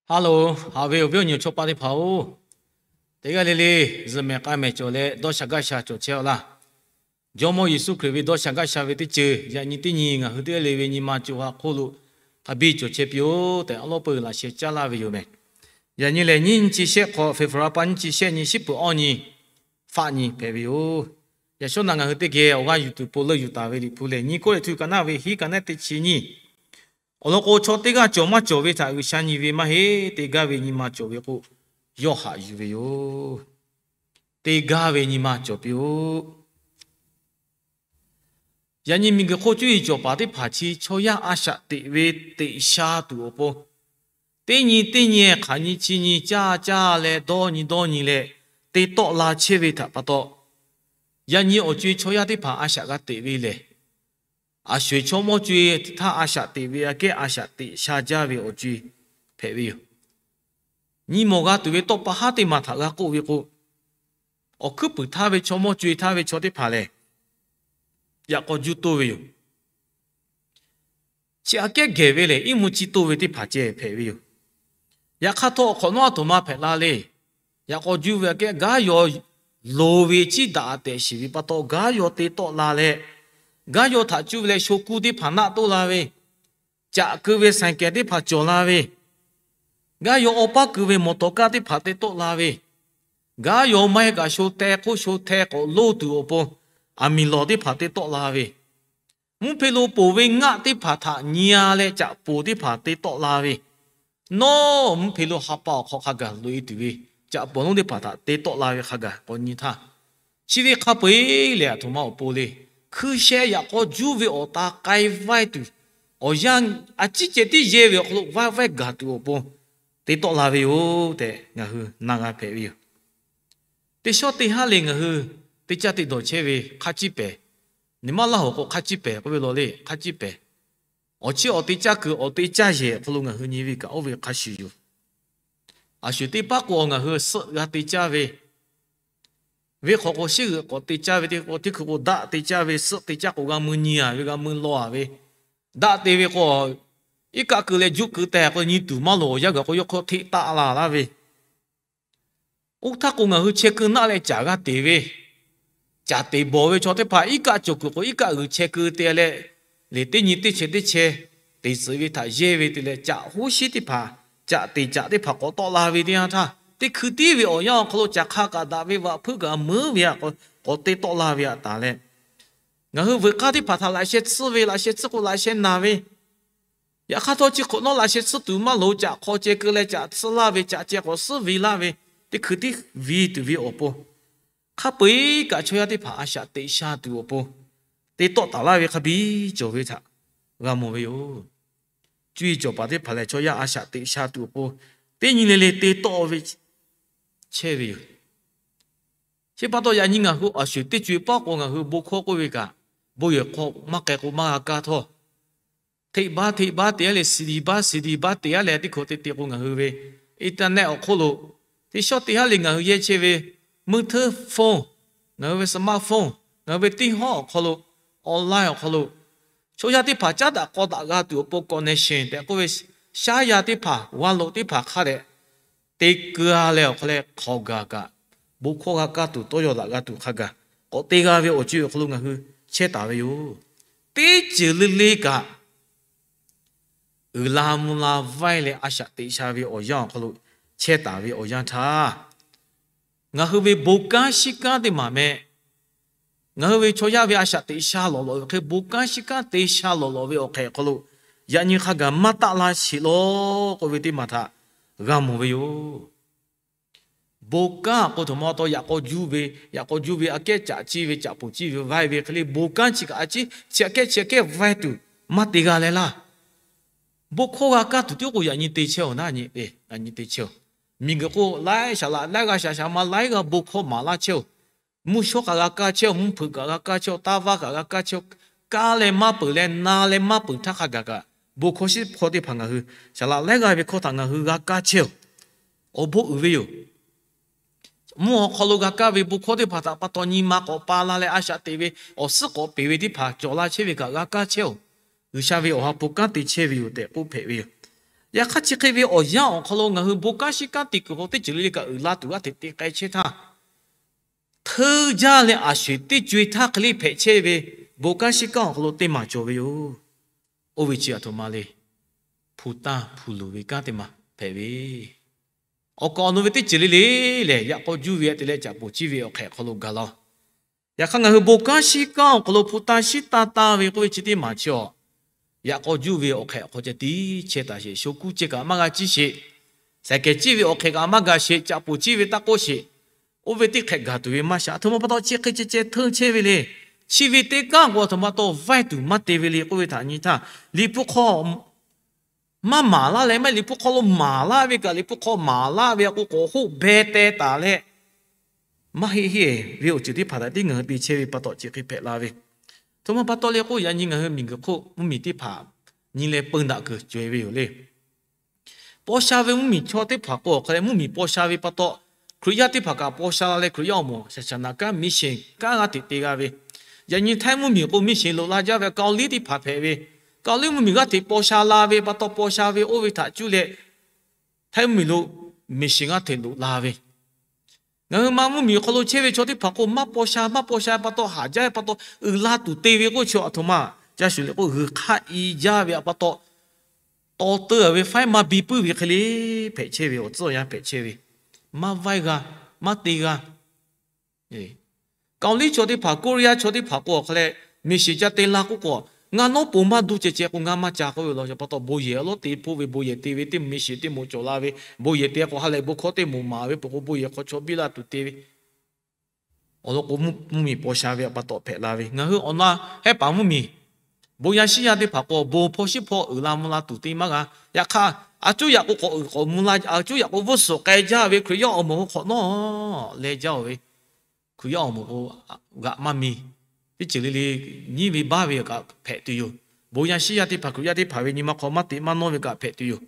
Haˉ loˬ, haꞈ ve awˬ viˉ awˬ nyi chaw paˆ teˇ hpaˍ-oˬ, teˇ g'aˇ le le zuhꞈ mehˍ k'ai mehˍ cawˬ leh dawˇ sha gaˇ sha cawˬ chehˇ-aw laˇ. Jawˇmawˇ Yeˍsuˆ Hkriꞈ ve dawˇ sha gaˇ sha ve teˇ ceuˬ yaꞈ nyi teˇ nyi ngaˬ hui teˇ g'aˇ le ve nyi ma co ha hk'oˆ lo hk'a biˇ cawˬ chehˇ piˇ-oˆ tehꞈ, awˉ lawˉ peuˬ laꞈ sheh caˉ laˇ ve yoˬ mehˍ. Yaꞈ nyi lehˬ, nyiˇ nyi chi shehˆ hk'awꞈ, February pa nyiˇ chi shehˆ nyi, shiˉ peuˬ awˇ nyi, faˆ nyi hpehꞈ ve yoˬ. Yaꞈ shawˉ naꞈ ngaˬ hui teˇ geh awˬ g'aˇ yuˬ tuˬ po leuˆ yuˬ taˍ ve Liꞈ hpu lehˬ, nyiˇ Kawˇrenˍhtuˆ ka naˆ ve hiˉ ka naˆ teˇ chi nyiˇ awˬ lawn k'o, chaw teˇ g'aˇ cawˬ maˇ cawˬ ve htaꞈ G'uiˬsha nyi ve maˇ heˆ. Te gaˇ ve nyi ma cawˬ ve k'o, yawˇ haꞈ yuˬ ve yoˬ. Te gaˇ ve nyi ma cawˬ piˇ-oˆ. Yaꞈ nyi miˬguiˬ hk'oˆ cuˇ yiˍ cawˬ paˍ teˇ hpaˍ chi chaw yaˇ a shaꞈ teꞈ ve teꞈ sha tuˬ awˬ pon, teˇ nyi teˇ nyi hk'aˬ nyi chi nyi caˇ caˇ leh dawˇ nyi dawˇ nyi leh te tawˆ la chehˇ ve htaꞈ pa taw, yaꞈ nyi awˬ co-e chaw yaˇ teˇ hpaˍ a shaꞈ g'a teꞈ ve lehˬ, aˬ sho-eˬ chaw mawˇ co-e htaˇ a shaꞈ teꞈ ve aꞈ kehˉ a shaꞈ teꞈ sha jaˇ ve awˬ co-e hpehꞈ ve yoˬ. Nyi mawˬ g'a tuˬ ve tawˇ pa haˉ teˇ maˬ htaꞈ g'a k'oˆ ve k'o, awˬ hkuiˉ puiˍ htaˇ ve chaw mawˇ co-e htaˇ ve chaw teˇ hpaˍ lehˬ, yaꞈ k'aw juˇ toˇ ve yoˬ. Chi aꞈ kehˉ gehˬ ve lehˬ, iˉ mvuhˇ chi toˇ ve teˇ hpaˍ ceh hpehꞈ ve yoˬ. Yaꞈ hk'aˇ htawˇ, awˬ hk'awꞈ nawˉ a htoꞈ ma hpehꞈ la le. Yaꞈ k'aw juˇ ve aꞈ kehˉ gaˉ yaw loˍ ve chiˉ daꞈ tehꞈ shiˍ ve pa taw, gaˉ yaw te tawˆ la leh, gaˉ yaw htaꞈ cuˇ ve leh sho kuˇ teˇ hpaˍ naˆ toˇ la ve, caꞈ keu ve ไซเคิล teˇ hpaˍ cawˬ la ve, gaˉ yaw awˬ paˇ keu ve มอเตอร์คาร์ teˇ hpaˍ te tawˆ la ve, gaˉ yaw maˇ heˆ kaꞈ sho teh hk'oˆ sho teh k'awꞈ loˇ tuˬ awˬ pon aˬ miˍ lawˬ teˇ hpaˍ te tawˆ la ve, mvuhˇ hpe lo poˬ ve ngaˆ teˇ hpaˍ htaꞈ nyi-a leh caꞈ poˬ teˇ hpaˍ te tawˆ la ve, nawˬ mvuhˇ hpe lo ha pa awˬ hk'aw hk'a gaˬ loꞈ-e tuˬ ve caꞈ poˬ lonˉ teˇ hpaˍ htaꞈ te tawˆ la ve hk'a gaˬ k'awꞈ nyi htaˇ, chi ve hk'a peu-eˬ lehˬ aˬ htoꞈ ma awˬ pon le. Hkui sheh yaꞈ k'aw juˇ ve awˬ ta k'ai vaiˇ tuˬ, awˬ yanˇ a ciˉ ceh tiˉ yehˇ ve awˬ hk'aw lo vaiˇ vaiˇ gaˬ tuˬ awˬ pon te tawˆ la ve yoˬ tehꞈ ngaˬ hui na g'a hpehꞈ ve yoˬ. Teˇ shawˉ teˇ haˉ le ngaˬ hui teˇ caˇ te dawˬ chehˇ ve hk'a ciˇ pehˍ, nyi ma laˇ hoꞈ k'o hk'a ciˇ pehˍ k'oˆ ve law le, hk'a ciˇ pehˍ. Awˬ chiˇ awˬ te caˇ kuiˬ awˬ te caˇ yehˬ awˬ hk'aw lo ngaˬ hui nyi ve kaꞈ oˇ ve hk'a shuˍ yoˬ. Aˬ sho-eˬ teˇ paˉ k'o ngaˬ hui suhˆ g'a te caˇ ve, venˇ hk'awꞈ k'o shiˉ g'euꞈ k'awꞈ te caˇ ve, teˇ hkui k'o daˆ te caˇ ve, suhˆ te caˇ k'o g'a mui nyi-a ve, g'a mui law-a ve, daˆ te ve k'o, iˉ kaˆ keu leh juˆ keu teh k'o nyi tuˬ maˇ loˍ, awˬ yanˇ gaˬ k'o yawˇ hk'aw hteꞈ taˆ la laˇ ve, oˇ htaˇ k'o ngaˬ hui chehˇ keu naˆ leh caˍ g'a teˍ ve, caˍ teˍ bawˬ ve chaw teˇ hpaˍ iˉ kaˆ cawˬ kuiˬ k'o iˉ kaˆ g'uiˬ chehˇ keu te leh, lehˬ teˇ nyi teˇ chehˇ teˇ chehˇ teꞈ tcuhˍ ve htaꞈ yehˇ ve te leh caꞈ hoˉ shiˉ teˇ hpaˍ, caꞈ teꞈ caꞈ teˇ hpaˍ k'awꞈ tawˆ la ve teˇ yanˇ htaˇ, teˇ hkui tiˉ ve awˬ yanˇ awˬ hk'aw lo caˬ hk'a kaꞈ daꞈ ve vaꞈ hpuiˇ kaꞈ meuˉ ve htaꞈ k'awꞈ te tawˆ la ve htaꞈ tanˬ leh, ngaˬ hui veuꞈ k'aˇ teˇ hpaˍ htaꞈ laꞈ sheh tsuhˇ ve, laꞈ sheh tsuhˇ k'o laꞈ sheh naˬ ve, yaꞈ hk'aˇ htawˇ chi hk'awꞈ nawˉ laꞈ sheh tsuhˇ tuˬ maˇ loˍ, caꞈ hk'aw ceh keu leh caꞈ tsuhˇ laˇ ve, caꞈ ceh k'awꞈ suhˉ ve laˇ ve, teˇ hkui tiˉ ve tuˬ ve awˬ pon, hk'a peu-eˬ kaꞈ chaw yaˇ teˇ hpaˍ a shaꞈ teꞈ sha tuˬ awˬ pon te tawˆ taˍ laˇ ve hk'a biˇ cawˬ ve htaꞈ g'a mawˬ ve yoˬ. Cuˇ yiˍ cawˬ paˍ teˇ hpaˍ lehˬ, chaw yaˇ a shaꞈ teꞈ sha tuˬ awˬ pon teˇ nyi le le te tawˆ ve chehˇ ve yoˬ. Chi pa taw yaꞈ nyi ngaˬ hui aˬ sho-eˬ teˇ co-e paˉ k'o ngaˬ hui bon hkawˇ k'oˆ ve kaꞈ, bon yehˬ hk'aw maˇ k'ai k'o maˇ g'a kaˇ htawˇ, hteꞈ baˆ hteꞈ baˆ te-a leh siˍ liˍ baˆ siˍ liˍ baˆ te-a leh teˇ hkawꞈ te te k'o ngaˬ hui ve internet awˬ hk'oˆ lo teˇ shawˉ teˇ haˉ le ngaˬ hui yehˇ chehˇ ve meuˇ hteˇ phone, ngaˬ hui ve smartphone, ngaˬ hui ve teˇ hawˉ awˬ hk'aw lo, online awˬ hk'aw lo chaw yaˇ teˇ hpaˍ caˉ daꞈ k'aw daꞈ g'a tuˬ awˬ pon connection tehꞈ k'oˆ ve shaˉ yaˇ teˇ hpaˍ, 网络 teˇ hpaˍ hk'a dehꞈ te keu-a leh awˬ hk'aw leh hk'aw gaˬ kaꞈ, bon hkawˇ g'a kaˇ tuˬ tawˇ yaw daꞈ g'a tuˬ hk'a gaˬ k'awꞈ te g'a ve awˬ co-e awˬ hk'aw lo ngaˬ hui chehˇ taˍ ve yoˬ. Teˇ ceuˬ le le kaꞈ uiˍ la mvuh la vaiˇ leh a shaꞈ teꞈ sha ve awˬ yanˇ awˬ hk'aw lo chehˇ taˍ ve awˬ yanˇ htaˇ, ngaˬ hui ve bon kanˉ shiˉ kanˉ teˇ maˬ meh, ngaˬ hui ve chaw yaˇ ve a shaꞈ teꞈ sha lawꞈ lawꞈ ve hk'e bon kanˉ shiˉ kanˉ te sha lawꞈ lawꞈ ve awˬ hk'ehꞈ awˬ hk'aw lo yaꞈ nyi hk'a gaˬ maˇ taˆ la sheˍ law k'oˆ ve teˇ maˬ htaꞈ g'a mawˬ ve yoˬ. Bon kanˉ k'o htoꞈ ma taw yaꞈ k'aw juˇ ve, yaꞈ k'aw juˇ ve aꞈ kehˉ caꞈ ciˇ ve caꞈ poˬ ciˇ ve vaiˇ ve hk'e le bon kanˉ chi kaꞈ a ciˉ chi aꞈ kehˉ chi aꞈ kehˉ vaiˇ tuˬ maˇ te g'a leh laˇ. Bon hkawˇ g'a kaˇ tuˬ tiˉ k'o yaꞈ nyi te chehˇ-oˬ naˉ nyi, yaꞈ nyi te chehˇ-oˬ. Miˬguiˬ k'o laiˉ shaˍ laꞈ laiˉ g'a shaˍ shaˍ ma laiˉ g'a bon hkawˇ maˍ laˇ chehˇ-oˬ. Mvuhˇ shawˉ kaꞈ g'a kaˇ chehˇ-oˬ, mvuhˇ hpeuꞈ kaꞈ g'a kaˇ chehˇ-oˬ, taˇ vaˇ kaꞈ g'a kaˇ chehˇ-oˬ, kaˇ leh maˇ peuˬ leh na leh maˇ peuˬ htaˇ hk'a gaˬ kaꞈ bon hkawˇ shiˉ hkawˇ teˇ hpaˍ ngaˬ hui shaˍ laꞈ laiˉ g'a ve hkawˇ htaꞈ ngaˬ hui g'a kaˇ chehˇ-oˬ. Awˬ bon uiˍ ve yoˬ. Mvuhˇ awˬ hk'aw lo g'a kaˇ ve bon hkawˇ teˇ hpaˍ htaꞈ pa taw nyi ma k'awꞈ pa la leh a shaꞈ teꞈ ve awˬ suhˉ k'awꞈ peˬ ve teˇ hpaˍ cawˬ la chehˇ ve kaꞈ g'a kaˇ chehˇ-oˬ. G'uiˬsha ve awˬ ha hpu kanˉ te chehˇ ve yoˬ tehꞈ k'oˆ hpehꞈ ve yoˬ. Yaꞈ hk'aˇ chi hk'e ve awˬ yanˇ awˬ hk'aw lo ngaˬ hui bon kanˉ shiˉ kanˉ te kuiˬ k'o, teˇ ceuˬ le le kaꞈ uiˍ la tuˬ g'aˇ hteꞈ te k'ai chehˇ htaˇ, hteuˇ jaˇ leh a sho-eˬ teˇ co-e htaˇ hk'e le hpehꞈ chehˇ ve bon kanˉ shiˉ kanˉ awˬ hk'aw lo teˇ maˬ cawˬ ve yoˬ. Oˇ ve chi aˬ htoꞈ ma le. Hpu tanˇ hpu luˬ ve kanˉ teˇ maˬ hpehꞈ ve, awˬ kaˍ awˬ nu ve teˇ ceuˬ le le lehˬ, yaꞈ k'aw juˇ ve te leh caꞈ poˍ ciˇ ve awˬ hk'ehꞈ awˬ hk'aw lo gaˬ la. Yaꞈ hk'aˇ ngaˬ hui bon kanˉ shiˉ kanˉ awˬ hk'aw lo hpu tanˇ shiˉ tanˇ tanˇ ve k'oˆ ve chi teˇ maˬ chi awˬ, yaꞈ k'aw juˇ ve awˬ hk'ehꞈ awˬ hk'aw ca tiˉ chehˇ taˍ sheˍ. Sho kuˇ ceh kaꞈ maˇ g'a ciˇ sheˍ. Saiˍ kehˍ ciˇ ve awˬ hk'ehꞈ kaꞈ maˇ gaˬ sheˍ. Caꞈ poˍ ciˇ ve taˇ k'oˆ sheˍ. Oˇ ve teˇ hk'ehꞈ gaˬ tuˬ ve maˇ shaˍ. Aˬ htoꞈ ma pa taw chi hk'e ceh ceh hteˇ chehˇ ve le. Chi ve teˇ kanˉ k'o aˬ htoꞈ ma pa taw vaiˇ tuˬ maˇ te ve le k'oˆ ve htaꞈ nyi htaˇ, Liꞈ hpu hk'aw maˇ maˍ laˇ leh maˇ heˆ, Liꞈ hpu hk'aw lo maˍ laˇ ve kaꞈ, Liꞈ hpu hk'aw maˍ laˇ ve a k'o k'awꞈ hoˆ beh teh taˍ leh, maˇ heˆ heˆ ve awˬ ceuˬ teˇ hpaˍ htaꞈ tiˉ ngaˬ hui te chehˇ ve pa taw chi hk'e hpehꞈ la ve. Aˬ htoꞈ ma pa taw le k'o, yaꞈ nyi ngaˬ hui miˬguiˬ hk'oˆ mvuhˇmiˬ teˇ hpaˍ nyi leh peu daꞈ kuiˬ cawˬ e ve yoˬ le. Paw sha ve mvuhˇmiˬ chaw teˇ hpaˍ k'o awˬ hk'aw leh mvuhˇmiˬ paw sha ve pa taw, Hkriꞈ yaˇ teˇ hpaˍ kaꞈ paw sha la leh Hkriꞈ yaˇ awˬ moˍ shaˍ shaˍ naˍ kanˉ mission kanˉ g'aˇ hteꞈ te g'a ve. Yaꞈ nyi Htaiˇ mvuhˇmiˬ k'o mission loꞈ la jaˇ ve Kaoˍliˇ teˇ hpaˍ hpehꞈ ve. Kaoˍliˇ mvuhˇmiˬ g'aˇ hteꞈ paw sha la ve pa taw, paw sha ve oˇ ve htaꞈ cuˇ leh Htaiˇ mvuhˇmiˬ lo mission g'aˇ hteꞈ loꞈ la ve. Ngaˬ hui ma mvuhˇmiˬ awˬ hk'aw lo chehˇ ve chaw teˇ hpaˍ k'o, maˇ paw sha maˇ paw sha pa taw haˍ jaˇ ve pa taw, uiˍ la tuˬ te ve k'oˆ chi aˬ htoꞈ ma, ca shuˍ leh k'o g'uiˬ hk'aˆ i jaˇ ve pa taw, taw teu ve faiˉ maˇ biˇ puiˉ ve hk'e le hpehꞈ chehˇ ve, awˬ tcuhˉ awˬ yanˇ hpehꞈ chehˇ ve, maˇ vaiˇ g'a, maˇ te g'a. Kaoˍliˇ chaw teˇ hpaˍ, Koˇreˇyaˇ chaw teˇ hpaˍ k'o awˬ hk'aw leh mission ca te la k'oˆ k'o, ngaˬ nawˉ pon maˇ duˇ ceh ceh k'o ngaˬ maˇ ca k'oˆ ve law. Yaꞈ pa taw bon yehˬ a lawˉ te hpoˆ ve, bon yehˬ te ve teˇ mission teˇ moˍ cawˬ la ve, bon yehˬ te k'o ha lehˬ bon hkawˇ teˇ moˍ maˍ ve peuˬ k'o bon yehˬ hk'aw chaw biˇ la tuˬ te ve, awˬ lawn k'o mvuhˇmiˬ paw sha ve pa taw hpehꞈ la ve. Ngaˬ hui awˬ na Hehˉ paˍ mvuhˇmiˬ, bon yaˇ shiˉ yaˇ teˇ hpaˍ k'o bon hpawˇ shiˉ hpawˇ uiˍ la mvuh la tuˬ te maˇ g'a. Yaꞈ hk'aˇ a cuˉ yaꞈ k'o k'awꞈ uiˍ k'awꞈ mvuh la, a cuˉ yaꞈ k'o bvuhˇ suhˍ k'ai jaˇ ve Hkriꞈ yaˇ awˬ moˍ k'o hk'awꞈ nawˉ leh jaˇ-oˬ ve, Hkriꞈ yaˇ awˬ moˍ k'o g'aꞈ maˇ mi, teˇ ceuˬ le le nyiˉ ve baˆ ve kaꞈ hpehꞈ tuˬ yoˬ. Bon yaˇ shiˉ yaˇ teˇ hpaˍ Hkriꞈ yaˇ teˇ hpaˍ ve nyi ma hk'aw maˇ teꞈ maˇ nawˇ ve kaꞈ hpehꞈ tuˬ yoˬ.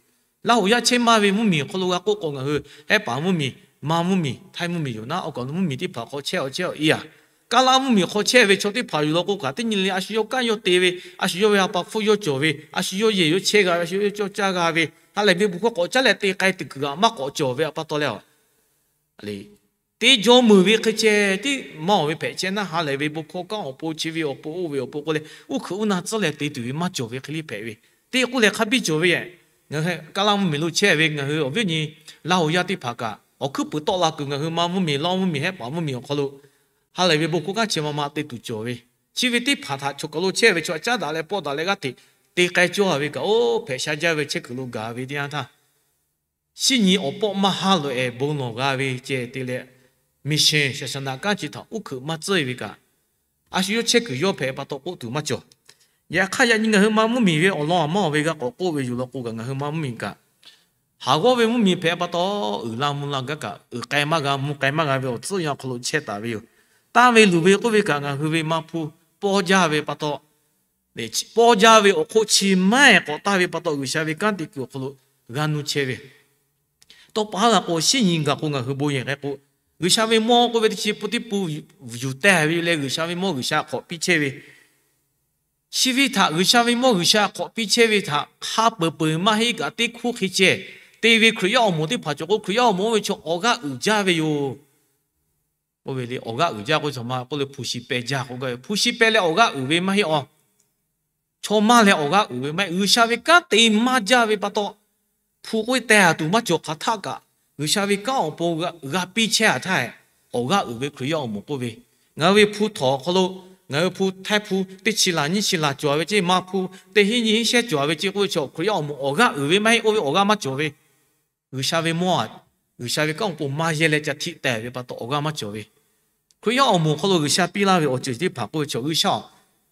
Laˇ hoꞈ yaˇ chehˇ maˇ ve mvuhˇmiˬ awˬ hk'aw lo g'a k'oˆ k'o, ngaˬ hui Hehˉ paˍ mvuhˇmiˬ, ma mvuhˇmiˬ, Htaiˇ mvuhˇmiˬ yoˬ naˉ, awˬ kaˍ awˬ nu mvuhˇmiˬ teˇ hpaˍ hk'aw chehˇ awˬ chehˇ awˬ e a, Kaˇlaˇ mvuhˇmiˬ hk'aw chehˇ ve chaw teˇ hpaˍ yoˬ law k'o kaꞈ, teˇ nyi le a shu yawˇ kanˉ yawˇ te ve, a shu yawˇ ve ha pa hpfuhˇ yawˇ cawˬ ve, a shu yawˇ yehˬ yawˇ chehˇ g'a ve, a shu yawˇ yawˇ cawˇ caˇ g'a ve, ha lehˬ ve bon hkawˇ k'awꞈ caˉ leh te k'ai tuˬ kuiˬ g'aꞈ maˇ k'awꞈ cawˬ ve pa taw leh a, teˇ jaw meuˬ ve hk'e ceh tiˉ maˇ awˬ ve hpehꞈ chehˇ naˉ, ha lehˬ ve bon hkawˇ kanˉ awˬ pon, chi ve awˬ pon, oˇ ve awˬ pon k'oˆ leh uˉ hkuiꞈ uˉ na tcuhˉ leh te tuˬ ve maˇ cawˬ ve hk'e le hpehꞈ ve. Teˇ k'oˆ leh hk'a biˇ cawˬ ve, ngaˬ hui Kaˇlaˇ mvuhˇmiˬ lo chehˇ ve ngaˬ hui awˬ viˉ awˬ nyi Laˇ hoꞈ yaˇ teˇ hpaˍ kaꞈ, awˬ hkuiˉ puiˍ tawˆ la kuiˬ ngaˬ hui ma mvuhˇmiˬ, Laˇ mvuhˇmiˬ, Hehˉ paˍ mvuhˇmiˬ awˬ hk'aw lo ha lehˬ ve bon hkawˇ kanˉ chi ma ma te tuˬ cawˬ ve. Chi ve teˇ hpaˍ htaꞈ chaw kaˬ lo chehˇ ve chaw caˉ daꞈ leh pawˆ daꞈ leh g'aˇ hteꞈ te k'ai cawˇ ve kaꞈ, oˇ hpehꞈ sha jaˇ ve chehˇ kuiˬ lo gaˬ ve teˇ yanˇ htaˇ, shinˉ nyi awˬ pawˆ maˇ ha loꞈ-ehˍ bon lawˬ g'a ve ceh te leh, mission shaˍ shaˍ naˍ kanˉ chi htaꞈ uˉ hkuiꞈ maˇ tcuhˉ e ve kaꞈ, a shu yawˇ chehˇ kuiˬ yawˇ hpehꞈ pa taw k'oˆ tuˬ maˇ cawˬ. Yaꞈ hk'aˇ yaꞈ nyi ngaˬ hui ma mvuhˇmiˬ ve awˬ lawn aˬ maˇ awˬ ve g'a k'awꞈ k'oˆ ve yoˬ law k'o kaꞈ, ngaˬ hui ma mvuhˇmiˬ kaꞈ, haˍ g'awˇ ve mvuhˇmiˬ hpehꞈ pa taw uiˍ la mvuh la gaˇ kaꞈ, uiˍ k'ai maˇ g'a, mvuh k'ai maˇ g'a ve awˬ tcuhˉ yanˇ awˬ hk'aw lo chehˇ taˍ ve yoˬ. Tanˇ ve luˬ ve k'oˆ ve kaꞈ, ngaˬ hui ve ma hpu pawˇ jaˇ ve pa taw, pawˇ jaˇ ve awˬ hk'oˆ chi maˇ heˆ k'awꞈ tanˇ ve pa taw, G'uiˬsha ve kanˉ te kuiˬ awˬ hk'aw lo g'a nuˇ chehˇ ve, tawˇ pa haˉ g'a k'o, shinˉ nyi gaˬ k'o ngaˬ hui bon yehˬ k'ai k'o, G'uiˬsha ve mawˇ k'oˆ ve teˇ chi peuˬ teˇ peuˬ yuˬ tehˬ ve leh, G'uiˬsha ve mawˇ G'uiˬsha hk'awꞈ piˇ chehˇ ve, chi ve htaꞈ G'uiˬsha ve mawˇ G'uiˬsha hk'awꞈ piˇ chehˇ ve htaꞈ hk'a peuˬ peuˬ maˇ heˆ kaꞈ teˇ hkuˇ hk'e ceh te ve Hkriꞈ yaˇ awˬ moˍ teˇ hpaˍ cawˬ k'o, Hkriꞈ yaˇ awˬ moˍ oˇ ve chaw awˬ g'aˇ uiˍ jaˇ ve yoˬ. Oˇ ve le awˬ g'aˇ uiˍ jaˇ k'oˆ ve htaꞈ ma k'oˆ leh hpu shi peh jaˇ k'oˆ gaˇ ve, hpu shi peh leh awˬ g'aˇ uiˍ ve maˇ heˆ awˬ. Chaw maˇ leh awˬ g'aˇ uiˍ ve maˇ heˆ. G'uiˬsha ve kanˉ te maˇ jaˇ ve pa taw, hpu k'oˆ ve teh a tuˬ maˇ cawˬ hk'aˬ htaˆ kaꞈ, G'uiˬsha ve kanˉ awˬ pon g'a piˇ chehˇ a htaˇ, awˬ g'aˇ uiˍ ve Hkriꞈ yaˇ awˬ moˍ k'oˆ ve, ngaˬ hui ve hpu htawnˍ awˬ hk'aw lo, ngaˬ hui hpu Htaiˇ hpu teˇ chi laˬ nyiˇ chi laˬ cawˬ ve ceˇ, ma hpu teˇ hinˉ nyiˇ hinˉ shehˉ cawˬ ve ceˇ k'oˆ ve chaw Hkriꞈ yaˇ awˬ moˍ awˬ g'aˇ uiˍ ve maˇ heˆ, oˇ ve awˬ g'aˇ maˇ cawˬ ve. G'uiˬsha ve mawˇ, G'uiˬsha ve kanˉ awˬ pon maˇ yehˇ leh ca htiˆ tehˬ ve pa taw awˬ g'aˇ maˇ cawˬ ve. Hkriꞈ yaˇ awˬ moˍ awˬ hk'aw lo G'uiˬsha piˇ laˇ ve awˬ ceuˬ teˇ hpaˍ k'oˆ ve chaw, G'uiˬsha-oˬ,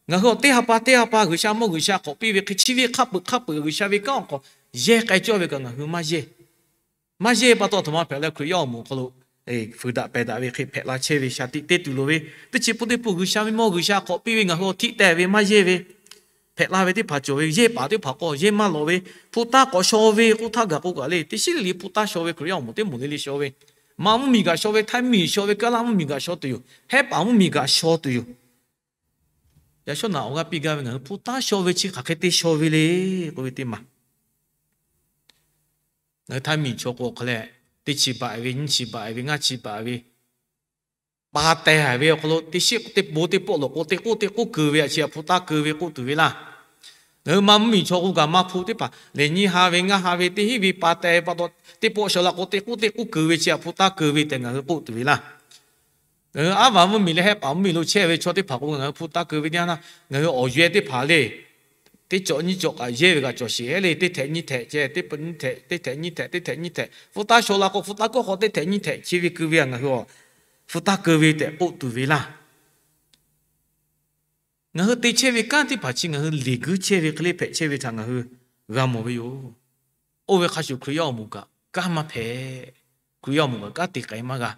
ngaˬ hui awˬ teˇ ha pa teˇ ha pa G'uiˬsha mawˇ G'uiˬsha hk'awꞈ piˇ ve hk'e, chi ve hk'a peuˬ hk'a peuˬ G'uiˬsha ve kanˉ awˬ hk'aw yehˇ k'ai cawˇ ve kaꞈ ngaˬ hui maˇ yehˇ. Maˇ yehˇ pa taw, aˬ htoꞈ ma hpehꞈ leh Hkriꞈ yaˇ awˬ moˍ awˬ hk'aw lo fuiˍ daꞈ pehˬ daꞈ ve hk'e hpehꞈ la chehˇ ve, shaˍ tiꞈ te tuˬ loˍ ve, teˇ chi pun teˇ pun G'uiˬsha ve mawˇ G'uiˬsha hk'awꞈ piˇ ve ngaˬ hui awˬ htiˆ tehˬ ve maˇ yehˇ ve, hpehꞈ la ve teˇ hpaˍ cawˬ ve, yehˇ paˍ teˇ hpaˍ k'o yehˇ maˇ lawꞈ ve, hpu taˇ k'awꞈ shaw ve k'oˆ htaˇ gaˬ k'o kaꞈ le, teˇ shiˉ le le hpu taˇ shaw ve Hkriꞈ yaˇ awˬ moˍ teˇ moˍ le le shaw ve, ma mvuhˇmiˬ kaꞈ shaw ve, Htaiˇ mvuhˇmiˬ shaw ve, Kaˇlaˇ mvuhˇmiˬ kaꞈ shaw tuˬ yoˬ, Hehˉ paˍ mvuhˇmiˬ kaꞈ shaw tuˬ yoˬ. Yaꞈ shawˉ naꞈ awˬ g'aˇ piˇ gaˇ ve ngaˬ hui hpu taˇ shaw ve chi hk'aˬ hk'e te shaw ve le k'oˆ ve teˇ maˬ Ngaˬ hui htaˇ miˬ chaw k'o hk'aˬ lehˬ, teˇ chi baꞈ ve, nyiˇ chi baꞈ ve, ngaˇ chi baꞈ ve, pa teh ve awˬ hk'aw lo teˇ shiˉ teˇ bon teˇ pawˆ lawˬ k'o, teˇ k'oˆ teˇ k'oˆ keu ve, a chi htaꞈ hpu taˇ keu ve k'oˆ tuˬ ve laˇ. Ngaˬ hui ma mvuhˇ miˬ chaw k'o kaꞈ ma hpu teˇ hpaˍ lehˬ, nyiˇ ha ve, ngaˇ ha ve, teˇ hinˉ ve pa teh ve pa taw, teˇ pawˆ shaw la k'o, teˇ k'oˆ teˇ k'oˆ keu ve, chi htaꞈ hpu taˇ keu ve tehꞈ ngaˬ hui k'oˆ tuˬ ve laˇ. Ngaˬ hui aˉ vaˬ mvuhˇ miˬ leh hehˆ paˍ mvuhˇ miˬ lo chehˇ ve chaw teˇ hpaˍ k'o, ngaˬ hui hpu taˇ keu ve teˇ yanˇ, ngaˬ hui awˬ yehˬ teˇ hpaˍ le, teˇ cawꞈ nyiˇ cawꞈ kaꞈ yehˇ ve kaꞈ cawˬ sheˍ hehˉ le, teˇ htehꞈ nyiˇ htehꞈ ceh, teˇ htehꞈ, teˇ htehꞈ nyiˇ htehꞈ, teˇ htehꞈ nyiˇ htehꞈ, hpu taˇ shaw la k'o, hpu taˇ kawˆ hk'aw teˇ htehꞈ nyiˇ htehꞈ chi ve keu ve a, ngaˬ hui hpu taˇ keu ve tehꞈ k'oˆ tuˬ ve laˇ. Ngaˬ hui te chehˇ ve kanˉ teˇ hpaˍ chi ngaˬ hui liꞈ guiˇ chehˇ ve hk'e le hpehꞈ chehˇ ve htaꞈ ngaˬ hui g'a mawˬ ve yoˬ. Oˇ ve hk'a shuˍ Hkriꞈ yaˇ awˬ moˍ kaꞈ kanˉ maˇ hpehꞈ. Hkriꞈ yaˇ awˬ moˍ kaꞈ kanˉ te k'ai maˇ g'a.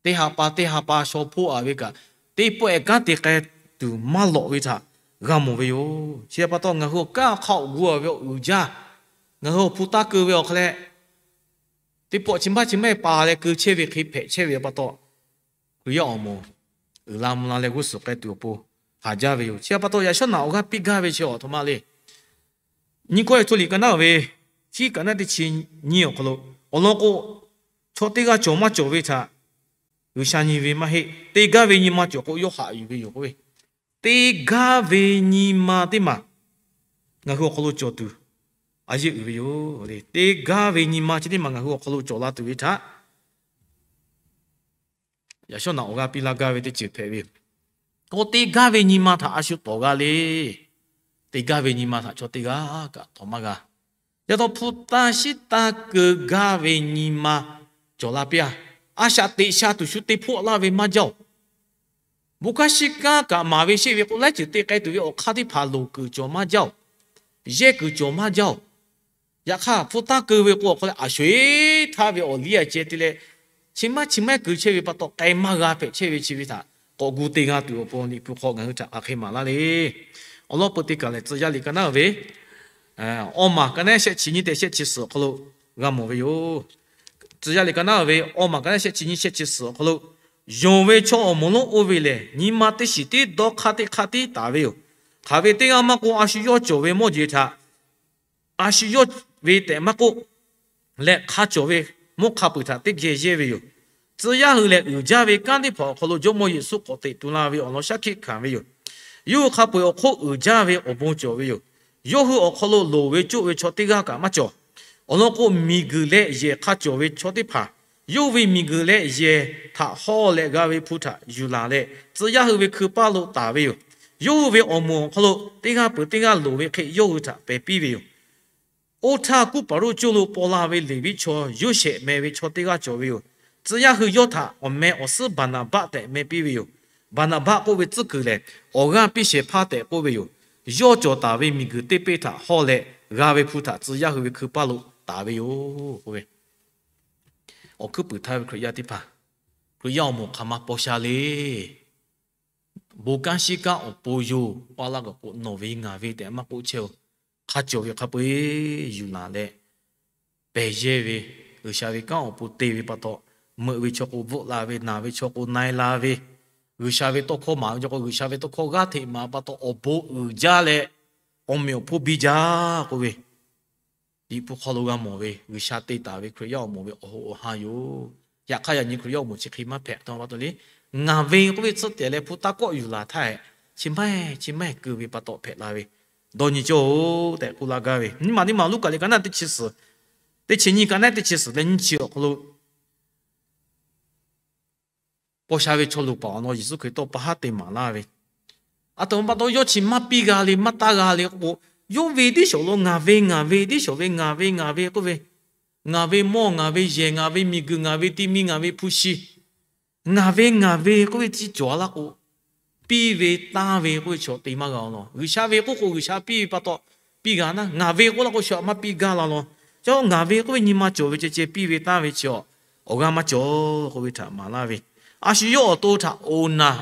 Teˇ ha pa teˇ ha pa shaw hpoˆ a ve kaꞈ, teˇ pawˆ ehˉ kanˉ te k'ai tuˬ maˇ lawꞈ ve htaꞈ g'a mawˬ ve yoˬ. Chi pa taw ngaˬ hui awˬ kanˉ awˬ hk'aˇ awˬ gu a ve awˬ uiˍ jaˇ, ngaˬ hui awˬ hpu taˇ keu ve awˬ hk'aw leh, teˇ pawˆ chi maˇ chi maˇ pa leh keu chehˇ ve hk'e hpehꞈ chehˇ ve pa taw, Hkriꞈ yaˇ awˬ moˍ uiˍ la mvuh la leh g'uˇ suhˍ k'ai tuˬ awˬ pon haˍ jaˇ ve yoˬ. Chi pa taw yaꞈ shawˉ naꞈ awˬ g'aˇ piˇ gaˇ ve chi awˬ htoꞈ ma le. Nyi kawˆ e hto liꞈ ka naˉ ve, chi ka naˉ teˇ chi nyiˇ awˬ hk'aw lo, awˬ lawn k'o, chaw teˇ g'aˇ cawˬ maˇ cawˬ ve htaꞈ G'uiˬsha nyi ve maˇ heˆ. Te gaˇ ve nyi ma cawˬ k'o, yawˇ haꞈ yuˬ ve yoˬ k'oˆ ve. Te gaˇ ve nyi ma teˇ maˬ ngaˬ hui awˬ hk'aw lo cawˬ tuˬ a yeˇ uiˍ ve yoˬ. Te gaˇ ve nyi ma chi teˇ maˬ ngaˬ hui awˬ hk'aw lo cawˬ la tuˬ ve htaꞈ yaꞈ shawˉ naꞈ awˬ g'aˇ piˇ laˇ gaˇ ve teˇ ceuˬ hpehꞈ ve yoˬ. K'o te gaˇ ve nyi ma htaꞈ a shu tawˍ g'a le. Te gaˇ ve nyi ma htaꞈ chaw teˇ g'aˇ kaꞈ tawˍ maˇ g'a. Yaꞈ taw hpu taˇ shiˉ taˇ keu gaˇ ve nyi ma cawˬ la piˇ a. A shaꞈ teꞈ sha tuˬ shu te hpawˆ laˇ ve maˇ jaˇ oˬ. Bon kanˉ shiˉ kanˉ kaꞈ maˍ ve sheˆ ve k'o, laiˉ ceuˬ te k'ai tuˬ ve awˬ hk'aˇ teˇ hpaˍ loˍ kuiˬ cawˬ maˇ jaˇ oˬ. Yehˇ kuiˬ cawˬ maˇ jaˇ oˬ. Yaꞈ hk'aˇ hpu taˇ keu ve k'o, awˬ hk'aw leh a sho eˉ htaˇ ve awˬ liˇ a ceh te leh, chi maˇ chi maˇ keu chehˇ ve pa taw k'ai maˇ g'a hpehꞈ chehˇ ve chi ve htaꞈ k'awꞈ gu te g'a tuˬ awˬ pon Liꞈ hpu hk'aw ngaˬ hui htaꞈ hk'aˬ hk'e maˍ laˇ le. Awˬ lawn peu te kaꞈ lehˬ, Tcuh yaˇ liꞈ ka naˉ ve awˬ maˬ ka naˉ shehˆ chi nyiˇ tehꞈ shehˆ chi suhˍ awˬ hk'aw lo g'a mawˬ ve yoˬ. Tcuh yaˇ liꞈ ka naˉ ve awˬ maˬ ka naˉ shehˆ chi nyiˇ shehˆ chi suhˍ awˬ hk'aw lo, yonˍ ve chaw awˬ moˍ lonˉ oˇ ve lehˬ, nyi ma teˇ shiˍ tiˉ dawˇ hk'aˇ teˇ hk'aˇ tiˉ taˍ ve yoˬ. Hk'aˬ ve teˇ g'aˇ maˇ k'oˆ, a shu yawˇ cawˬ ve mawˇ jeˬ htaꞈ a shu yawˇ ve tehꞈ maˇ k'oˆ leh, hk'a cawˬ ve mvuhˇ hk'a peuˬ htaꞈ teˇ geh yehˇ ve yoˬ. Tcuh yaˇ hui lehˬ, uiˍ jaˇ ve kanˉ teˇ hpaˍ awˬ hk'aw lo Jawˇmawˇ Yeˍsuˆ k'awꞈ teꞈ tu la ve awˬ lawn shaˉ hkiˆ hkanˍ ve yoˬ. Yawˇ hui hk'a peu-eˬ awˬ hk'oˆ uiˍ jaˇ ve awˬ bon cawˬ ve yoˬ. Yawˇ hui awˬ hk'aw lo loˍ ve coˇ ve chaw teˇ g'aˇ kaꞈ maˇ cawˬ. Awˬ lawn k'o, miˬguiˬ leh yehˬ hk'a cawˬ ve chaw teˇ hpaˍ yawˇ ve miˬguiˬ leh yehˬ htaꞈ haw leh g'a ve hpu htaꞈ yuˬ laˬ leh, tcuh yaˇ hui ve hkui paˇ lo taˍ ve yoˬ. Yawˇ hui ve awˬ moˍ awˬ hk'aw lo teˇ g'aˇ peuˬ teˇ g'aˇ loˍ ve hk'e yawˇ hui htaꞈ pehˬ piˇ ve yoˬ. Oˇ htaˇ, kuˇ paˍ roˇ coˇ lo paw la ve Leˍviˆ chaw Yoˇsehꞈ meh ve chaw teˇ g'aˇ cawˬ ve yoˬ. Tcuh yaˇ hui yawˇ htaꞈ awˬ meh awˬ suhˉ Baˍnaˍbaˆ tehꞈ meh piˇ ve yoˬ. Baˍnaˍbaˆ k'oˆ ve tcuhˉ kuiˬ lehˬ, awˬ g'aˇ piˇ shehˍ hpaˇ tehꞈ k'oˆ ve yoˬ. Yawˇ cawˬ taˍ ve miˬguiˬ teˇ peˇ htaꞈ hawˇ leh g'a ve hpu htaꞈ tcuh yaˇ hui ve hkui paˇ lo taˍ ve yoˬ k'oˆ ve, awˬ hkuiˉ puiˍ htaˇ ve Hkriꞈ yaˇ teˇ hpaˍ, Hkriꞈ yaˇ awˬ moˍ hk'aˬ ma paw sha le. Bon kanˉ shiˉ kanˉ awˬ pon yoˬ. Paˇ laˇ kaꞈ k'o, nawˬ ve ngaˬ ve tehꞈ maˇ k'oˆ chehˇ oˬ. Hk'a cawˬ ve hk'a peu-eˬ yuˬ laˬ leh, pehˬ yehˇ ve, G'uiˬsha ve kanˉ awˬ pon te ve pa taw, meuꞈ ve chaw k'o bvuhˆ la ve, naˬ ve chaw k'o na-e la ve, G'uiˬsha ve tawˇ hkawˇ maˍ ve chaw k'o G'uiˬsha ve tawˇ hkawˇ g'aˇ hteꞈ maˍ pa taw, awˬ bon uiˍ jaˇ leh, awˬ meꞈ awˬ hponˇ biˇ jaˇ k'oˆ ve, Liꞈ hpu hk'aw lo g'a mawˬ ve G'uiˬsha te taˍ ve Hkriꞈ yaˇ awˬ moˍ ve awˬ hoꞈ awˬ han yoˬ. Yaꞈ hk'aˇ, yaꞈ nyi Hkriꞈ yaˇ awˬ moˍ chi hk'e maˇ hpehꞈ taw pa taw le. Ngaˬ ve k'oˆ ve tcuhˉ tehꞈ leh hpu taˇ kawˆ yuˬ laˬ htaˇ, chi maˇ heˆ chi maˇ heˆ keu ve pa taw hpehꞈ la ve, dawˇ nyi cawˇ-oˬ tehꞈ k'oˆ laˇ gaˇ ve. Nyiˇ maˬ teˇ maˬ Luˉkaꞈ liꞈ ka naˉ teˇ chi suhˍ, teˇ chi nyiˇ ka naˉ teˇ chi suhˍ leh nyiˇ chi awˬ hk'aw lo, paw sha ve chaw luˬ paˍ awˬ lawn Yeˍsuˆ Hkriꞈ tawˇ pa haˉ te maˍ laˇ ve, aˬ htoꞈ ma pa taw yawˇ chi maˇ piˇ g'a le, maˇ taˇ g'a le k'oˆ k'o, yawˇ ve tiˉ shawˍ lo ngaˬ ve, ngaˬ ve tiˉ shawˍ ve, ngaˬ ve, ngaˬ ve k'oˆ ve, ngaˬ ve mawˇ, ngaˬ ve yehˬ, ngaˬ ve miˬguiˬ, ngaˬ ve ti mi, ngaˬ ve hpu shi, ngaˬ ve, ngaˬ ve k'oˆ ve chi cawˬ laˇ k'o, piˇ ve tanˇ ve k'oˆ ve chaw te maˇ g'a law. G'uiˬsha ve k'oˆ k'o G'uiˬsha piˇ ve pa taw piˇ g'a naˉ, ngaˬ ve k'oˆ laˇ k'o shu aꞈ maˇ piˇ gaˇ la law. Chi ngaˬ ve k'oˆ ve nyi ma cawˬ ve ceh ceh piˇ ve tanˇ ve chi awˬ g'aˇ maˇ cawˬ k'oˆ ve htaꞈ maˍ laˇ ve, a shu yawˇ awˬ to htaꞈ oˍ naˬ,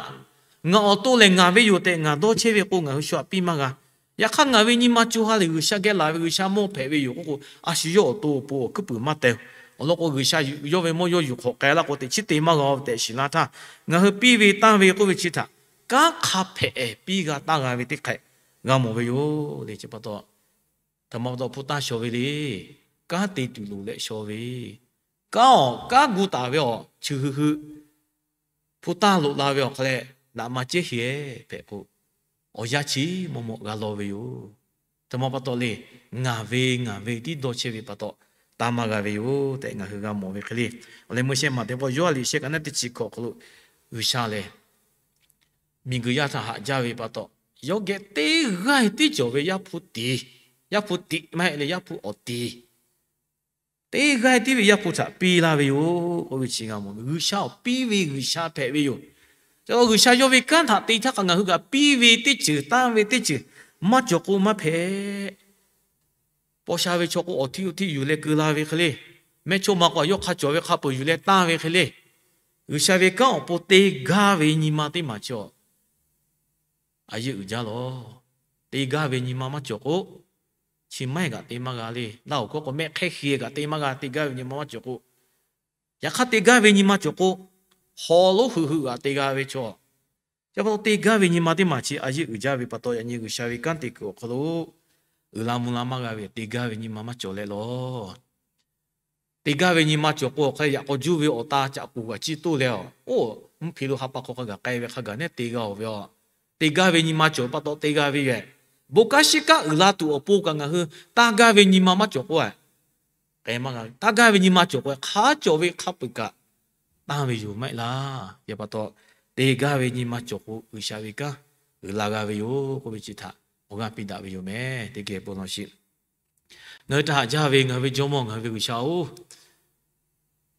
ngaˬ awˬ to lehˬ ngaˬ ve yoˬ tehꞈ ngaˬ dawˇ chehˇ ve k'o ngaˬ hui shu aꞈ piˇ maˇ g'a. Yaꞈ hk'aˇ, ngaˬ ve nyi ma co ha lehˬ G'uiˬsha geh laˬ ve, G'uiˬsha mawˇ hpehꞈ ve yoˬ k'oˆ k'o, a shu yawˇ awˬ to awˬ pon awˬ hkuiˉ puiˍ maˇ teh. Awˬ lawn k'o, G'uiˬsha yawˇ ve mawˇ yawˇ yuˬ hk'awꞈ k'ai laˇ k'o, teꞈ chiˉ te maˇ g'a tehꞈ shiˍ laˇ htaˇ, ngaˬ hui piˇ ve tanˇ ve k'oˆ ve chi htaꞈ kanˉ hk'a hpehꞈ piˇ g'a taˇ g'a ve teˇ hk'ehꞈ g'a mawˬ ve yoˬ le. Chi pa taw, htaꞈ ma pa taw hpu taˇ shawˍ ve le. kanˉ te tuˬ loˍ leh shaw ve, kanˉ awˬ kanˉ gu taˍ ve awˬ chi hui hui hpu taˇ loꞈ la ve awˬ hk'aw leh, naꞈ ma cehˇ heˍ hpehꞈ k'o, awˬ yanˇ chi mawˇ mawˇ g'a law ve yoˬ. Htoꞈ ma pa taw le, ngaˬ ve ngaˬ ve tiˉ dawˇ chehˇ ve pa taw, taˇ maˇ g'a ve yoˬ tehꞈ ngaˬ hui g'a mawˬ ve hk'e le. Awˬ leh meuˇ shehˇ maˬ teˇ pawˆ Yoˇhanˬ liꞈ shehˆ kaꞈ naˉ teˇ chi hkawꞈ hk'aw lo, G'uiˬsha lehˬ miˬguiˬ yaˇ htaꞈ haꞈ jaˇ ve pa taw, yawˇ geh teˇ g'aˇ tiˉ cawˬ ve Yaˇ hpu tiˍ, Yaˇ hpu tiꞈ maˇ heˆ leh Yaˇ hpu awˬ tiˍ, teˇ g'aˇ tiˉ ve Yaˇ hpu htaꞈ piˇ laˇ ve yoˬ k'oˆ ve chi g'a mawˬ. G'uiˬsha awˬ piˇ ve G'uiˬsha hpehꞈ ve yoˬ. Ca G'uiˬsha yawˇ ve kanˉ htaꞈ te htaˇ kaꞈ ngaˬ hui kaꞈ piˇ ve teˇ ceuˬ tanˇ ve teˇ ceuˬ maˇ cawˬ k'o maˇ hpehꞈ. Paw sha ve chaw k'o awˬ htiˇ awˬ htiˇ yuˬ leh keu la ve hk'e le, mehˇchawˇma k'o yawˇ hk'a cawˬ ve hk'a peuˬ yuˬ leh tanˇ ve hk'e le, G'uiˬsha ve kanˉ awˬ pon te gaˇ ve nyi ma teˇ maˬ chi a yeˇ uiˍ jaˇ lawˬ. Te gaˇ ve nyi ma maˇ cawˬ k'o, chi maˇ heˆ kaꞈ te maˇ g'a le. Laˇ oˍ hkawˇ k'o mehˆ hk'ehˇ hk'e kaꞈ te maˇ g'a, te gaˇ ve nyi ma maˇ cawˬ k'o. Yaꞈ hk'aˇ te gaˇ ve nyi ma cawˬ k'o, hawˍ lonˉ hui hui g'aꞈ te g'a ve chaw. Chi pa taw te gaˇ ve nyi ma teˇ maˬ chi a yeˇ uiˍ jaˇ ve pa taw, yaꞈ nyi G'uiˬsha ve kanˉ te kuiˬ awˬ hk'aw lo uiˍ la mvuh la maˇ g'a ve, te gaˇ ve nyi ma maˇ cawˬ leh lawˬ. Te gaˇ ve nyi ma cawˬ k'o, awˬ hk'aw leh yaꞈ k'aw juˇ ve awˬ ta caꞈ k'oˍ g'aꞈ ciˇ toˆ leh, oˇ mvuhˇ hpe lo ha pa hk'aw hk'a gaˬ k'ai ve hk'a gaˬ nehˉ te g'a-oˬ ve a. Te gaˇ ve nyi ma cawˬ pa taw te g'a ve yoˬ. Bon kanˉ shiˉ kanˉ uiˍ la tuˬ awˬ pon kaꞈ ngaˬ hui taˇ gaˇ ve nyi ma maˇ cawˬ k'o, k'ai maˇ g'a. Taˇ gaˇ ve nyi ma cawˬ k'o, hk'a cawˬ ve hk'a peu-eˬ kaꞈ tanˇ ve yoˬ maˇ heˆ laˇ. Yaꞈ pa taw, te gaˇ ve nyi ma cawˬ k'o, G'uiˬsha ve kanˉ uiˍ la g'a ve yoˬ k'oˆ ve chi htaꞈ awˬ g'aˇ piˇ daꞈ ve yoˬ meh. Teˇ geh bon lawˬ sheˍ. Ngaˬ hui htaꞈ haꞈ jaˇ ve ngaˬ hui ve Jawˇmawˇ, ngaˬ hui ve G'uiˬsha-oˬ,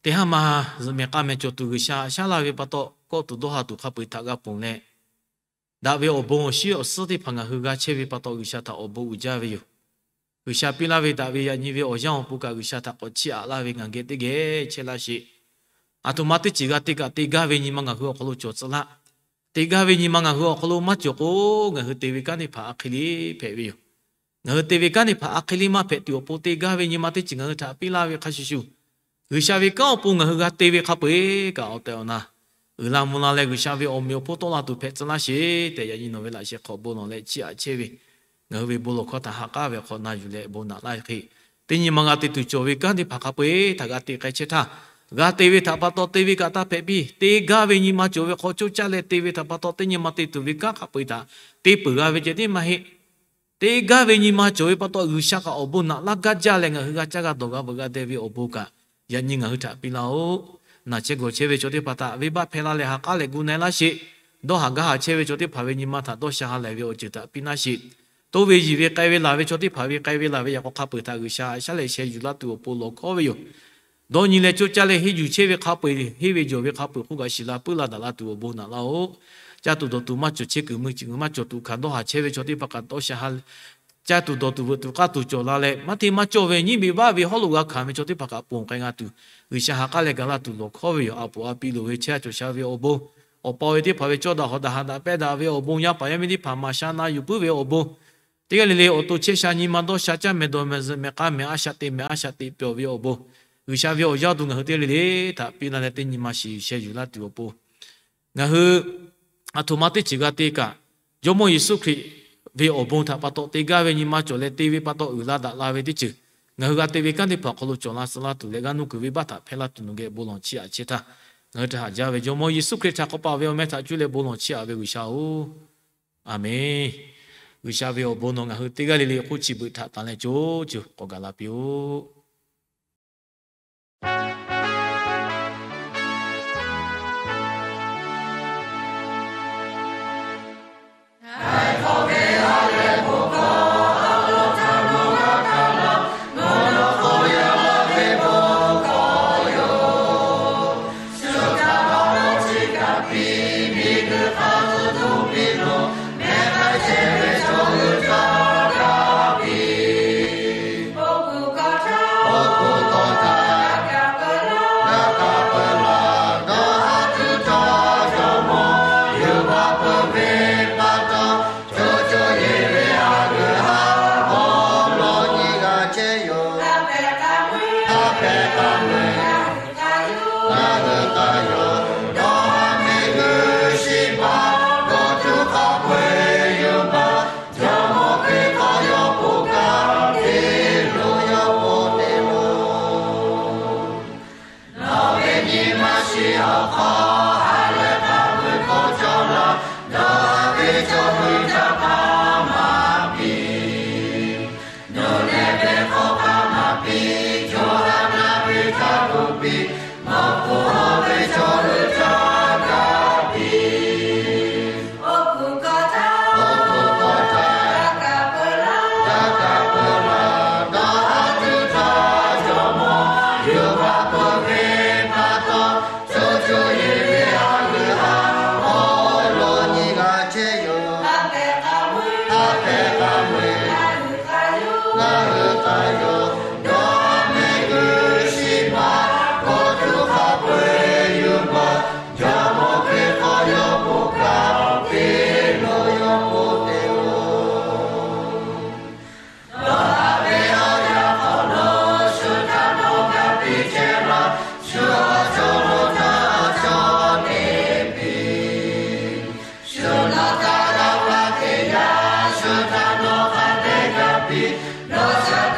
teˇ haˉ ma zuhꞈ mehˍ k'a mehˍ cawˬ tuˬ G'uiˬsha shaˉ laˇ ve pa taw, kawˆ tuˬ dawˇ ha tuˬ hk'a peu-eˬ htaꞈ g'a ponˬ leh, daꞈ ve awˬ bon awˬ shinˉ awˬ suhˉ teˇ hpaˍ ngaˬ hui g'a chehˇ ve pa taw, G'uiˬsha htaꞈ awˬ bon uiˍ jaˇ ve yoˬ. G'uiˬsha piˇ laˇ ve daꞈ ve yaꞈ nyi ve awˬ yanˇ awˬ pon kaꞈ G'uiˬsha htaꞈ k'awꞈ chiˇ aꞈ laˇ ve ngaˬ geh teˇ geh chehˇ laˇ sheˍ. Aˬ htoꞈ ma teˇ ceuˬ g'a te kaꞈ te gaˇ ve nyi ma ngaˬ hui awˬ hk'aw lo cawˬ tcuh laˇ. Te gaˇ ve nyi ma ngaˬ hui awˬ hk'aw lo maˇ cawˬ k'o, ngaˬ hui te ve kanˉ teˇ hpaˍ a hk'e le hpehꞈ ve yoˬ. Ngaˬ hui te ve kanˉ teˇ hpaˍ a hk'e le maˇ hpehꞈ tuˬ awˬ pon te gaˇ ve nyi ma teˇ ceuˬ ngaˬ hui htaꞈ piˇ laˇ ve hk'a shuˍ shuˍ, G'uiˬsha ve kanˉ awˬ pon ngaˬ hui g'a te ve hk'a peu-eˬ kaꞈ awˬ tehˬ awˬ na uiˍ la mvuh la leh G'uiˬsha ve awˬ meꞈ awˬ hponˇ tawˆ la tuˬ hpehꞈ tcuh laˇ sheˍ tehꞈ, yaꞈ nyi nawˬ ve laꞈ sheh hk'aw bon lawˬ leh chiˇ aꞈ chehˇ ve ngaˬ hui ve bon lawˬ hkawˇ htaꞈ ha k'aˉ ve awˬ hk'aw na yuˬ leh bon naꞈ laˇ hk'e, teˇ nyi ma g'a te tuˬ cawˬ ve kanˉ teˇ hpaˍ hk'a peu-eˬ htaꞈ g'a te k'ai chehˇ htaˇ, g'a te ve htaꞈ pa taw te ve kaꞈ taˇ hpehꞈ piˇ. Te gaˇ ve nyi ma cawˬ ve hk'aw coˇ caˇ leh te ve htaꞈ pa taw teˇ nyi ma te tuˬ ve kanˉ hk'a peu-eˬ htaꞈ te peuˬ g'a ve ceh tiˉ maˇ heˆ. Te gaˇ ve nyi ma cawˬ ve pa taw G'uiˬsha kaꞈ awˬ bon naꞈ laˇ gaˇ jaˇ leh ngaˬ hui g'a caˇ g'a dawˬ g'a veuꞈ g'a deh ve awˬ bon kaꞈ yaꞈ nyi ngaˬ hui htaꞈ piˇ laˇ-oˆ. Naˬ chehˇ gawˬ chehˇ ve chaw teˇ hpaˍ htaꞈ venˇbaˆ hpehˇ la leh ha k'aˉ leh gu na-e laˇ sheˍ. Dawˇ haˍ gaˇ haˍ chehˇ ve chaw teˇ hpaˍ ve nyi ma htaꞈ dawˇ sha ha lehˬ ve awˬ ceuˬ htaꞈ piˇ laˇ sheˍ. Toˇ ve yiˬ ve k'ai ve laˬ ve chaw teˇ hpaˍ ve k'ai ve laˬ ve yaꞈ k'aw hk'a peu-eˬ htaꞈ G'uiˬsha shaˉ leh sheh yuˬ laˇ tuˬ awˬ pon lawˬ hkawˉ ve yoˬ. Dawˇ nyi leh coˇ caˇ leh henˇ yuˬ chehˇ ve hk'a peu-eˬ, henˇ ve jawˬ ve hk'a peu-eˬ k'oˆ kaꞈ shiˍ la puiˉ la daꞈ la tuˬ awˬ bon naꞈ laˇ-oˆ. Caˇ tuˬ dawˬ tuˬ maˇ cawˬ chehˇ kuiˬ mui ciˬ ngaˬ hui maˇ cawˬ tuˬ hkanˍ dawˇ haˍ chehˇ ve chaw teˇ hpaˍ kaꞈ dawˇ sha ha leh, caˇ tuˬ dawˬ tuˬ veuꞈ tuˬ k'aˇ tuˬ cawˬ la leh, maˇ hteˇ maˇ cawˇ ve nyiˇ beꞈ vaˇ ve hawˉ lo g'a hkanˍ ve chaw teˇ hpaˍ kaꞈ ponˬ k'ai g'a tuˬ, G'uiˬsha ha k'aˉ leh ga laˇ tuˬ lawˬ hkawˉ ve yoˬ. A poˍ a piˇ loˍ ve chehˇ a cawˬ sha ve awˬ bon, awˬ pa ve teˇ hpaˍ ve cawˇ daꞈ hawˍ daꞈ haꞈ daꞈ pehˇ daꞈ ve awˬ bon, yaˇ paˍ yaˇ miˇ teˇ hpaˍ maˍ sha na yuˬ puiˉ ve awˬ bon, teˇ g'aˇ le le awˬ to chehˇ sha nyi ma dawˇ sha caˇ mehˍ dawˬ mehˍ zuhꞈ mehˍ k'a mehˍ a shaꞈ teꞈ mehˍ a shaꞈ teꞈ pyawˬ ve awˬ bon, G'uiˬsha ve awˬ yaˇ awˬ duˬ ngaˬ hui teˇ g'aˇ le le htaꞈ piˇ laˇ leh teˇ nyi ma shiˍ sheh yuˬ laˇ tuˬ awˬ pon, ngaˬ hui aˬ htoꞈ ma teˇ ceuˬ g'a te kaꞈ, Jawˇmawˇ Yeˍsuˆ Hkriꞈ ve awˬ bon htaꞈ pa taw te gaˇ ve nyi ma cawˬ leh te ve pa taw uiˍ la daꞈ la ve teˇ ceuˬ ngaˬ hui g'a te ve kanˉ teˇ hpaˍ awˬ hk'aw lo cawˬ la suh laˇ tuˬ leh g'aˇ nuˇ kuiˬ venˇbaˆ htaꞈ hpehˇ laˇ tuˬ nawˬ geh bon lawˬ chiˇ aꞈ chehˇ htaˇ, ngaˬ hui htaꞈ haꞈ jaˇ ve Jawˇmawˇ Yeˍsuˆ Hkriꞈ htaꞈ k'awꞈ paˍ ve awˬ meh htaꞈ cuˇ leh bon lawˬ chiˇ aꞈ ve G'uiˬsha-oˬ, Aˍmenˬ. G'uiˬsha ve awˬ bon nawˬ ngaˬ hui teˇ g'aˇ le le hk'oˆ chi beuꞈ htaꞈ tanˬ leh co co k'awꞈ gaˬ la piˇ-oˆ. nawˬ htaꞈ